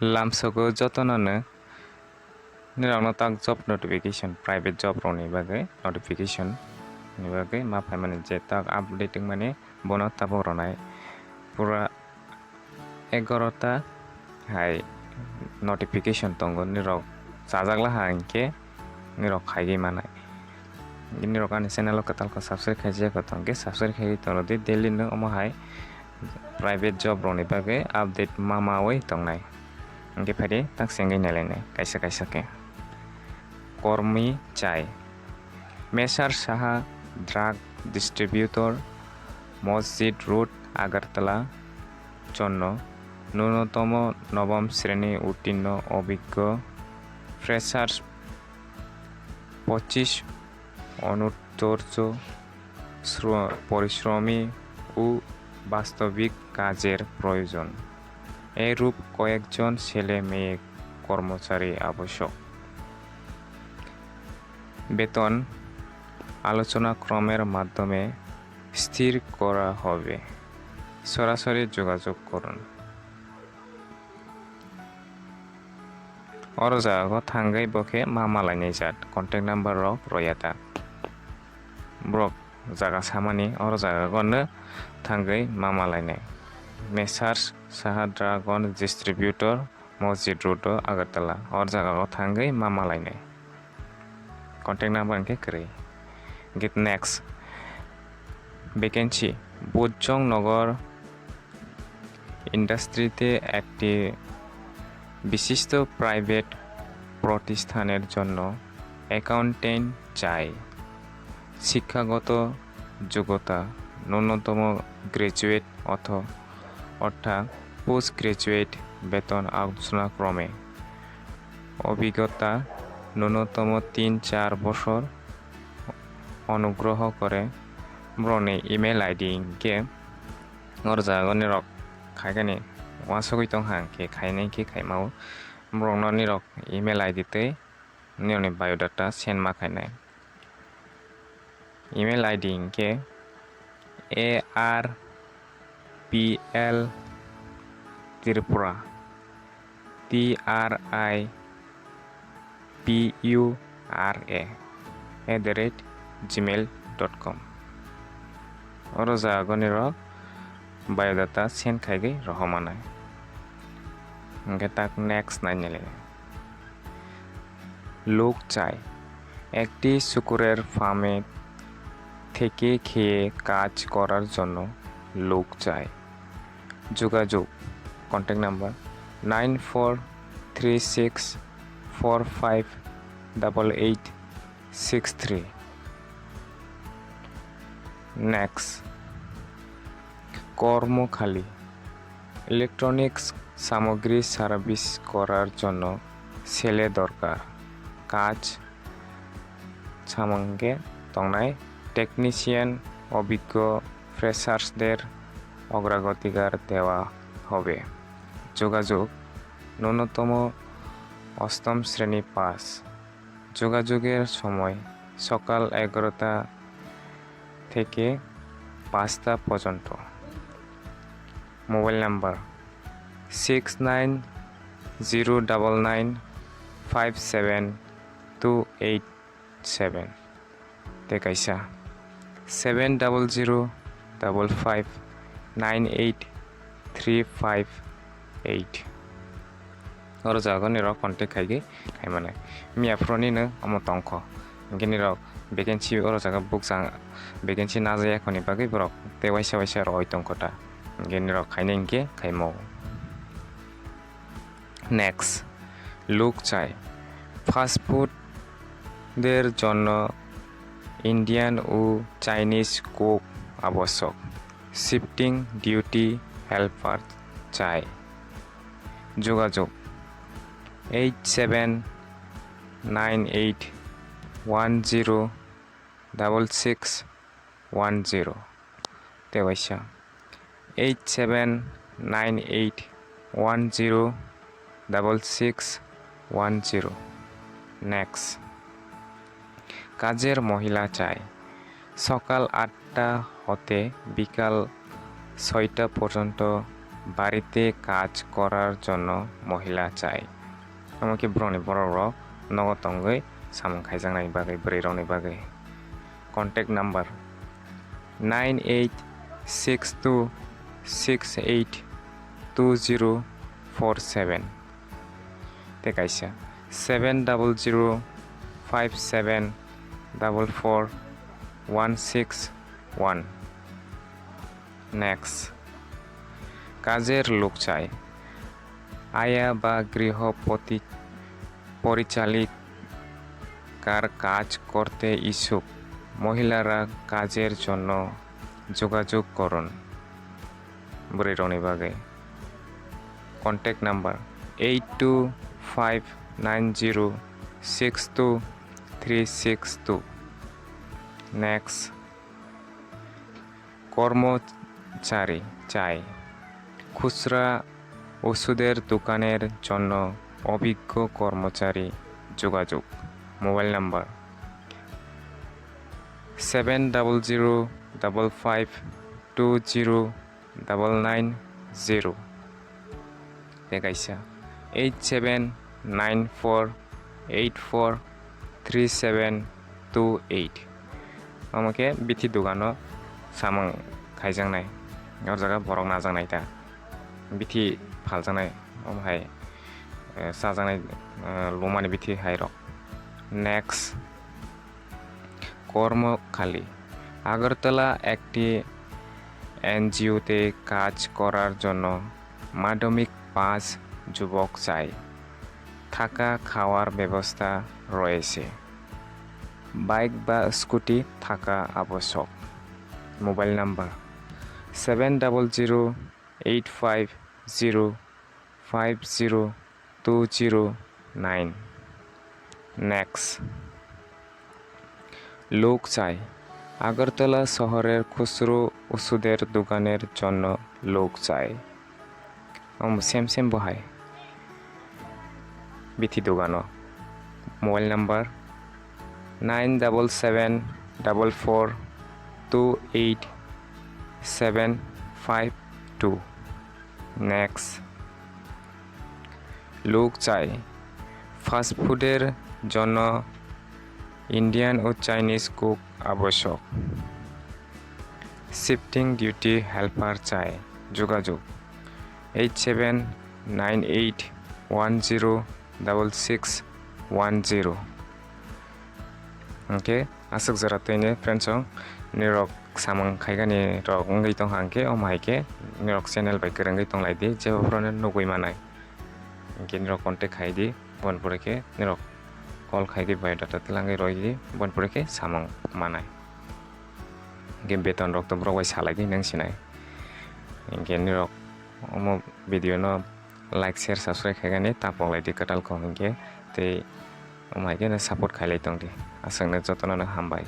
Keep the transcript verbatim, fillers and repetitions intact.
Lamsogo jotono no nirokno tak job notification, private job rokni bagwi notification ni bagwi ma phaimani je tak update wngmani bono tabuk rwnai. Pura egarota hai notification tongo, nirok chajakla ha hinkhe nirok khaigwi manai. Nirok ani channel o kwtal khe subscribe khaijak tong khe subscribe khaiwi tong di, daily no omo hai private job rokni bagwi update ma maui tongnai. Hinkhe phaidi tak se wngwi nailainai kaisa kaisa khe. Kormi chai. Messrs Saha, drug distributor, Masjid Road, Agartala, Chonno, ন্যূনতম নবম শ্রেণী উত্তীর্ণ অভিজ্ঞ freshers পঁচিশ অনুর্ধ্ব শ্র-, পরিশ্রমী ও বাস্তবিক কাজের প্রয়োজন। এরূপ কয়েকজন ছেলে মেয়ে কর্মচারী আবশ্যক। বেতন আলোচনা ক্রমের মাধ্যমে স্থির করা হবে। সরাসরি যোগাযোগ করুন। Oro jaga o thangwi bo khe ma malainai jat, contact number rok roya ta. Borok jaga samani oro jaga o no thangwi ma malainai. Messrs Saha Dragon Distributor, Masjid Road o Agartala. Oro jaga o thangwi ma malainai. Contact number hinkhe kwrwi. Hinkhe next vacancy, Bojong Nagar industry-তে একটি বিশিষ্ট প্রাইভেট প্রতিষ্ঠানের জন্য অ্যাকাউন্টেন্ট চাই। শিক্ষাগত যোগ্যতা ন্যূনতম গ্র্যাজুয়েট অথ-, অর্থাৎ পোস্ট গ্র্যাজুয়েট। বেতন আলোচনা ক্রমে অভিজ্ঞতা ন্যূনতম তিন চার বছর। অনুগ্রহ করে borokni email I D hinkhe oro jaga o nirok khaikani uansugwi tong ha hinkhe khainai hinkhe khaima o borokno nirok email I D tei nirokni biodata send ma khainai. Email I D hinkhe A R P L Tripura, T R I P U R A at the rate gmail dot com. Oro jaga o nirok biodata send khaigwi rohormanai. Hinkhe tak next nainai le. লোক চাই। একটি শূকরের ফার্মে থেকে খেয়ে কাজ করার জন্য লোক চাই। যোগাযোগ, contact number nine four three six four five double eight six three. Next, কর্মখালি। ইলেকট্রনিক্স সামগ্রী সার্ভিস করার জন্য ছেলে দরকার। কাজ samung khe tongnai, technician, অভিজ্ঞ ফ্রেশার্সদের অগ্রাধিকার দেওয়া হবে। যোগাযোগ, ন্যূনতম অষ্টম শ্রেণী পাস। যোগাযোগের সময় সকাল এগারোটা থেকে পাঁচটা পর্যন্ত। Mobile number six nine zero double nine five seven two eight seven. Tei kaisa seven double zero double five nine eight three five eight. Oro jaga nirok contact khaigwi khaimanai. Miya phuruni no omo tongkho. Hinkhe nirok vacancy oro jaga bukchang vacancy najaya khoni bagwi borok tei waisa waisa rwoi tongkho ta. Hinkhe nirok khainai hinkhe khaimo. Next, লোক চাই। ফাস্ট ফুডের জন্য ইন্ডিয়ান ও Chinese cook আবশ্যক। Shifting duty helper চাই। যোগাযোগ, eight seven nine eight one zero double six one zero. Tei waisa eight seven nine eight one zero double six one zero. Next, কাজের মহিলা চাই। সকাল আটটা হতে বিকাল ছয়টা পর্যন্ত বাড়িতে কাজ করার জন্য মহিলা চাই. Omo khe borokni borok rok nogo tongwi samung khaijaknai bagwi, bwrwi rokni bagwi. Contact number nine eight six two six eight two zero four seven. Tei kaisa seven double zero five seven double four one six one. Next, কাজের লোক চাই. আয়া বা গৃহ পতি-, পরিচালিকার কাজ করতে ইচ্ছুক মহিলারা কাজের জন্য যোগাযোগ করুন. Bwrwi rokni bagwi. Contact number eight two five nine zero six two three six two. Next, কর্মচারী চাই. খুচরা ওষুধের দোকানের জন্য অভিজ্ঞ কর্মচারী যোগাযোগ. Mobile number seven double zero double five two zero double nine zero. Tei kaisa eight seven nine four eight four three seven two eight. Omo khe bithi dogano samung khaijaknai. O jaga borok najaknai ta. Bithi phaljaknai. Omo hai, eh, chajaknai, eh, lumani bithi hai rok. Next. কর্মখালি. আগরতলা একটি এনজিওতে কাজ করার জন্য মাধ্যমিক পাস যুবক চাই. থাকা খাওয়ার ব্যবস্থা রয়েছে. বাইক বা স্কুটি থাকা আবশ্যক. Mobile number seven double zero eight five zero five zero two zero nine. Next. লোক চাই. আগরতলা শহরের খুচরো ওষুধের দোকানের জন্য লোক চাই. Omo same same bo hai. Bithi dogano. Mobile number nine double seven double four two eight seven five two. Next. লোক চাই. ফাস্ট ফুডের জন্য ইন্ডিয়ান ও চাইনিজ কুক আবশ্যক. শিফটিং ডিউটি হেল্পার চাই. যোগাযোগ eight seven nine eight one zero double six one zero. Hwnkhe aswk jora twini friends rok, nirok samung khaigani rok wngwi tongkha hwnkhe, omo hai khe nirok channel bai kwrwngwi tonglaidi, jebo phuru nugwi manai. Hwnkhe nirok contact khaidi, boni pore khe nirok call khaidi, biodata twlangwi roidi, boni pore khe samung manai. Hwnkhe beton rok to borok bai salaidi, nwng sinai. Hwnkhe nirok omo video no like, share, subscribe khaigani tapoklaidi kwtal kok hwnkhe, tei omo hai khe no support khailai tongdi. Aswkno jotono no hambai.